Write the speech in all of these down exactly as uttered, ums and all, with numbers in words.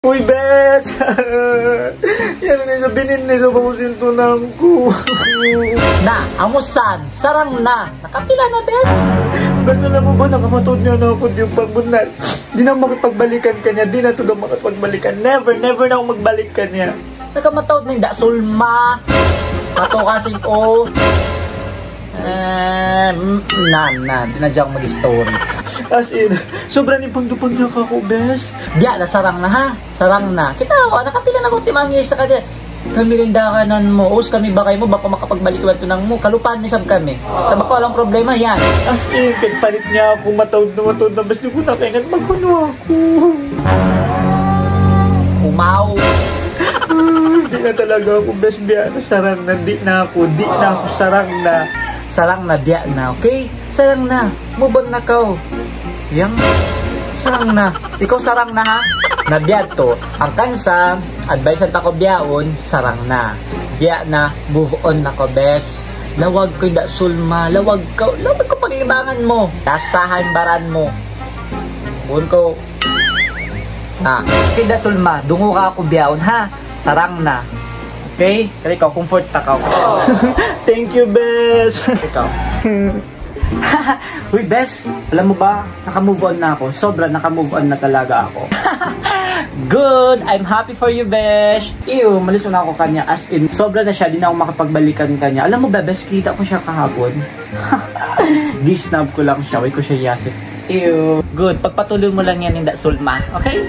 Uy, bes! Yan na sa binin ni sa bakusin tunang ku. Na, amusan, sarang na. Nakapila na, bes? Bes, alam mo ba, nakamataud niya na aku, di' pa bunnal. Di' na makipagbalikan kaniya, di' na tuud makipagbalikan. Never, never na aku magbalik kaniya. Nakamataud na in da Sulma. Kato kasi, oh. Eh, mm, na, na, di' na diyan mag-story. As in, sobra ni pangdupang niya ka aku, bes. Diya, na sarang na, ha? Sarang na. Kita' ku, nakapila na aku timangis sa kanya. Kami rin dakanan mu, us kami ba kaymu, baka makapagbalik iban tunang mu, kalupahan mi sab kami. Sa' baka walang problema, yan. As in, kahit palit niya aku, mataud na mataud na, bes, di' ku na kaingat magkunu aku. Umaw. Di' na talaga aku, bes, biya' na, sarang na, di' na aku, di' na aku, sarang na. Sarang na, biya' na, okay? Sarang na, move on na kaw. Yan, sarang na. Ikaw sarang na, ha? Na biya' to. Hangkan sa, advice ta kaw bihaun, sarang na. Biya' na, move on na kaw, bes. Lawag kaw, da Sulma. Lawag kaw, lawag kaw paglibangan mu. Tasahan baran mu. Bun kaw. Na. Okay, da Sulma. Dungu ka aku bihaun, ha? Sarang na. Okay? Kaya ikaw, comfort ta kaw. Thank you, bes. Ikaw. Uy, bes, alam mo ba, naka-move on na ako. Sobra, naka-move on na talaga ako. Good! I'm happy for you, besh! Iyo, malis na ako kanya. As in, sobra na siya, di' na ako makipagbalikan kanya. Alam mo ba, bes, kita' ku siya kahapon. Gisnab ku lang siya, way ku siya iyasip. Iyo. Good, pagpatuloy mu lang yan, in da Sulma. Okay?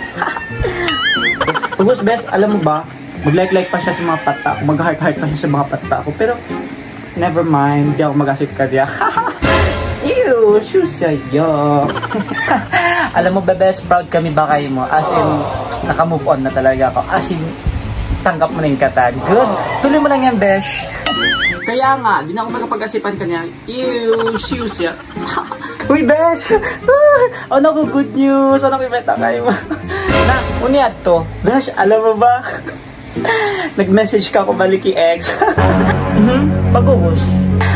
Ubus, bes, alam mo ba, mag-like-like pa siya sa mga patta' ku, mag-heart-heart pa siya sa mga patta' ku. Pero, never mind, di' ako mag-asip kaniya. Ew, sure siya, yo. Alam mo, bes, proud kami ba kaymu? As in, naka-move on na talaga ako. As in, tanggap mu na in katan. Good. Tuloy mu lang yan, besh. Kaya nga, di' na aku makapag-asipan kaniya. Ew, sure siya. Uy, besh! Ano ku good news? Ano ku ibenta kaymu? Na, unu yadtu? Besh, alam mo ba? Nag-message kaku' balik hi ex. Mhm. Pag'ubus?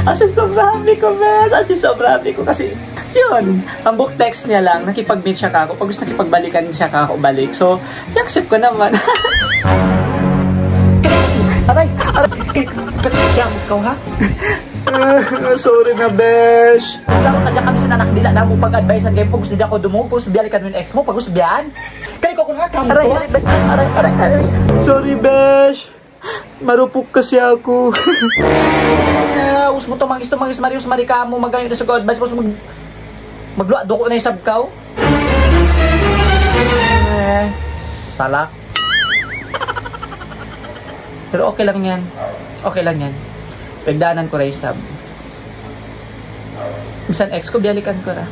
As in, sobra happy ku, bes. As in, sobra happy ku kasi, yun, hambuuk text niya lang, nakipag-meet siya kaku'. Pag'ubus, nakipagbalikan siya kaku' balik. So, i-accept ku naman. Aray! Aray! Kaya, kaya, kaya, ha? Sorry na, besh. Dapat na diyan kami sin anak dila, namu pag-advisean kaymu, pag'ubus di' aku dumungu', pag'ubus biyalikan mu in ex mu, pag'ubus biyan. Kaya ku kung nga, aray, aray, besh, aray, aray, aray. Sorry, besh. Marupok kasi aku. Eh, us mu tumangis, tumangis, mari, us mari kamu, magayo na sa advice, us mag-, magluwa, duko na isab kaw. Eh, salak. Pero okay lang yan. Okay lang yan. Pagdaanan ku ra isab. Misan ex ku, biyalikan ku ra.